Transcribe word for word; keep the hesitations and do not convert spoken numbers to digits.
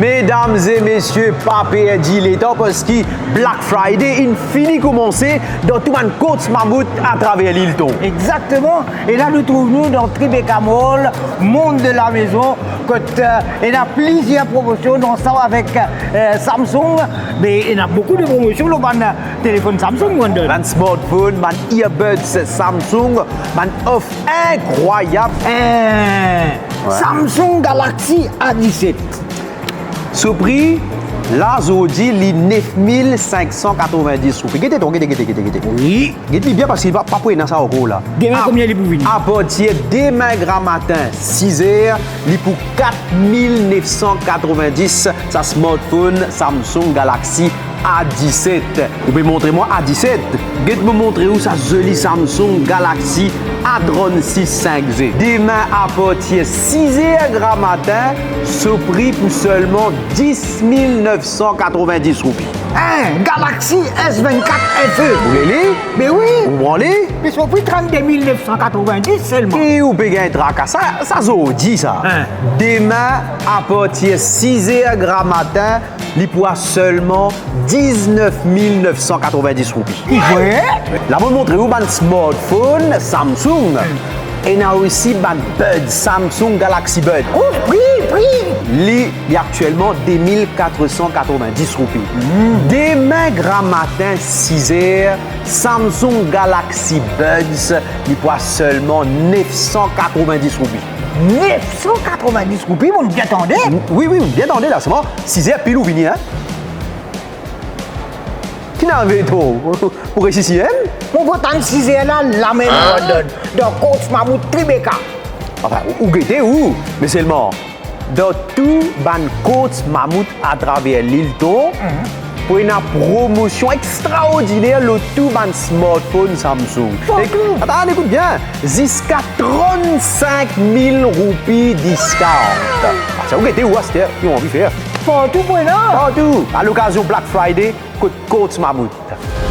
Medam e mesie, pa perdi letan, parski Black Friday inn fini koumanse dan tou bann Courts Mammouth atraver Lilton. Exakteman. E la nou trouv nou dan Tribeca Mall, Monde de la Maison, kot, eh, ena plizier promosion ansam avek, eh, Samsung. Me ena boukou de promosion lor bann, eh, telefonn Samsung, Brandon. Bann smartphone, bann earbuds Samsung, bann off inkrwayab. Eh, Samsung Galaxy A diset. So pri la zordi, li nef mil sink san katrovin-dis roupi. Gete twa, gete, gete, gete, gete. Wi. Get li bien, parski pa, pa pou ena sa ankor la. Demin, konbien li pou vini? Apartir demin gramatin, siz er, li pou kat mil nef san katrovin-dis, sa smartphone Samsung Galaxy A diset. Ou pe montre mwa A diset? Get mo montre ou sa zoli Samsung Galaxy A trannsis sink G. Demin apartir siz er gramatin, so pri pou selman dis mil nef san katrovin-dis roupi. Hein, Galaxy S vennkat F E. Ou le li? Me wi. Ou pran li? Me so pri trannde mil nef san katrovin-dis selman. E ou pe gagn traka, sa, sa zordi sa. Hein. Demin, apartir siz er gramatin, li pou a selman diznef mil nef san katrovin-dis roupi. Ki vre? La mo montre ou bann smartphone Samsung. Ena osi bann Buds, Samsung Galaxy Buds. Oh, pri, pri! Li, li aktielman de mil kat san katrovin-dis roupi. Demin gramatin, siz er, Samsung Galaxy Buds, li pou a selman nef san katrovin-dis roupi. Nef san katrovin-dis roupi, mo bien tande? Wi, wi, bien tande la, selman siz er pil ou vini, hein? Ki inn arive twa? Ou resi siem? Mo pou atann siz er la, lamem, Brandon, dan Courts Mammouth Tribeca. Anfin, ou, ou gete ou, me selman, dan tou bann Courts Mammouth atraver Lilton, pou ena promosion extraordiner lor tou bann smartphone Samsung. Partou. Ek, atann, ekout bien, ziska trannsink mil roupi discount. Ah, sa ou gete ou aster, ki ou anvi fer. Partou pou ena. Partou, a lokazion Black Friday, kot Courts Mammouth.